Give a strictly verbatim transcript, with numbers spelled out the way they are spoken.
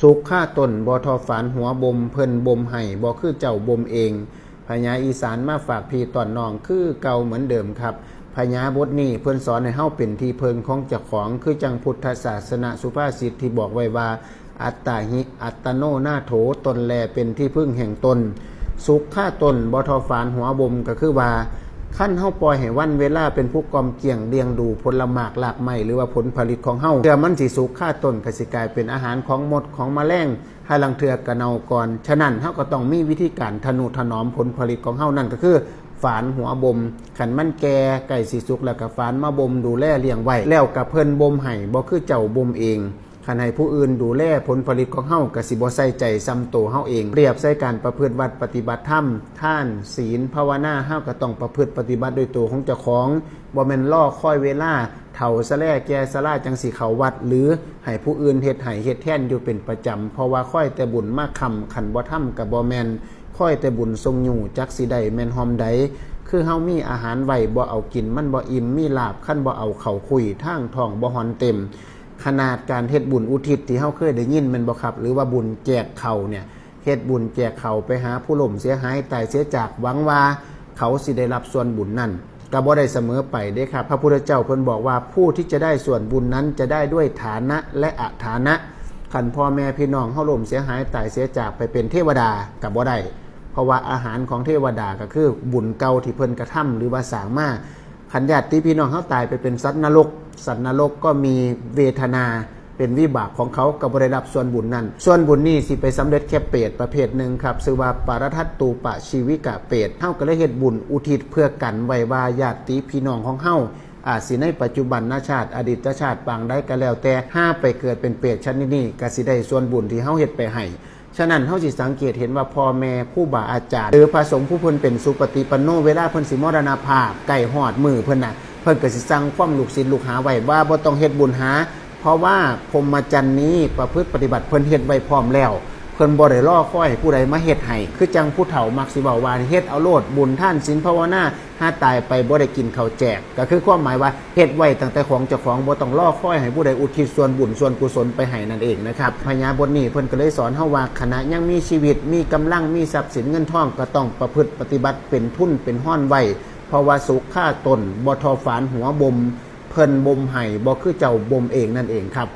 สุขคาตนบ่ทอฝานหัวบ่ม เพิ่นบ่มให้บ่คือเจ้าบ่มเอง พญาอีสานมาฝากพี่ต้อนน้องคือเก่าเหมือนเดิมครับ พญาบทนี้เพิ่นสอนให้เฮาเป็นที่เพิ่งของเจ้าของ คือจั่งพุทธศาสนสุภาษิตที่บอกไว้ว่า อัตตาหิอัตตโนนาโถ ตนแลเป็นที่พึ่งแห่งตน สุขคาตนบ่ทอฝานหัวบ่ม ก็คือว่า คันเฮาปล่อยให้วันเวลาเป็นผู้กอมเกี่ยงเลี้ยงดูผลหมากรากไม้หรือว่าผลผลิตของเฮา เพื่อมันสิสุขคาตนก็สิกลายเป็นอาหารของมดของแมลง ห่าลางเทื่อก็เน่าก่อน ฉะนั้นเฮาก็ต้องมีวิธีการทะนุถนอมผลผลิตของเฮา นั่นก็คือฝานหัวบ่ม คันมันแก่ใกล้สิสุกแล้วก็ฝานมาบ่มดูแลเลี้ยงไว้ แล้วก็เพิ่นบ่มให้บ่คือเจ้าบ่มเอง คันให้ผู้อื่นดูแลผลผลิตของเฮาก็สิบ่ใส่ใจส่ำโตเฮาเอง เปรียบใส่การประพฤติวัตรปฏิบัติธรรม ทาน ศีล ภาวนา เฮาก็ต้องประพฤติปฏิบัติด้วยตัวของเจ้าของ บ่แม่นรอคอยเวลาเฒ่าซะแลแก่ซะลาจั่งสิเข้าวัด หรือให้ผู้อื่นเฮ็ดให้เฮ็ดแทนอยู่เป็นประจำ เพราะว่าคอยแต่บุญมาค้ำ คันบ่ทำก็บ่แม่น คอยแต่บุญส่งอยู่จักสิได้แม่นฮอมใด คือเฮามีอาหารไว้บ่เอากินมันบ่อิ่ม มีลาภคันบ่เอาเข้าคุย ทางท้องบ่ฮอนเต็ม ขนาดการเฮ็ดบุญอุทิศที่เฮาเคยได้ยินแม่นบ่ครับ หรือว่าบุญแจกข้าวเนี่ย เฮ็ดบุญแจกข้าวไปหาผู้ล้มเสียหายตายเสียจาก หวังว่าเขาสิได้รับส่วนบุญนั่น ก็บ่ได้เสมอไปเด้ครับ พระพุทธเจ้าเพิ่นบอกว่าผู้ที่จะได้ส่วนบุญนั้นจะได้ด้วยฐานะและอฐานะ คันพ่อแม่พี่น้องเฮาล้มเสียหายตายเสียจากไปเป็นเทวดาก็บ่ได้ เพราะว่าอาหารของเทวดาก็คือบุญเก่าที่เพิ่นกระทำหรือว่าสร้างมา คันญาติพี่น้องเฮาตายไปเป็นสัตว์นรก สัตว์นรกก็มีเวทนา เป็นวิบากของเขา ก็บ่ได้รับส่วนบุญนั้น ส่วนบุญนี้สิไปสำเร็จแค่เปรตประเภทหนึ่งครับ ชื่อว่าปรทัตตูปชีวิกะเปรต เฮาก็เลยเฮ็ดบุญอุทิศเพื่อกันไว้ว่าญาติพี่น้องของเฮา อาจสิในปัจจุบันชาติ อดีตชาติปางใดก็แล้วแต่ หาไปเกิดเป็นเปรตชนิดนี้ ก็สิได้ส่วนบุญที่เฮาเฮ็ดไปให้ ฉะนั้นเฮาสิสังเกตเห็นว่าพ่อแม่ครูบาอาจารย์ หรือพระสงฆ์ผู้เพิ่นเป็นสุปฏิปันโน เวลาเพิ่นสิมรณภาพ ใกล้ฮอดมื้อเพิ่นน่ะ เพิ่นก็สิสั่งความลูกศิษย์ลูกหาไว้ว่าบ่ต้องเฮ็ดบุญหา เพราะว่าพรหมจรรย์นี้ประพฤติปฏิบัติเพิ่นเฮ็ดไว้พร้อมแล้ว เพิ่นบ่ได้รอคอยให้ผู้ใดมาเฮ็ดให้ คือจั่งผู้เฒ่ามักสิเว้าว่า เฮ็ดเอาโลด บุญทานศีลภาวนา หาตายไปบ่ได้กินข้าวแจก ก็คือความหมายว่าเฮ็ดไว้ตั้งแต่ของเจ้าของ บ่ต้องรอคอยให้ผู้ใดอุทิศส่วนบุญส่วนกุศลไปให้นั่นเองนะครับ พญาบทนี้เพิ่นก็เลยสอนเฮาว่า ขณะยังมีชีวิต มีกำลัง มีทรัพย์สินเงินทอง ก็ต้องประพฤติปฏิบัติเป็นทุนเป็นฮอนไว้ เพราะว่าสุขคาตนบ่ทอฝานหัวบ่ม เพิ่นบ่มให้บ่คือเจ้าบ่มเองนั่นเองครับ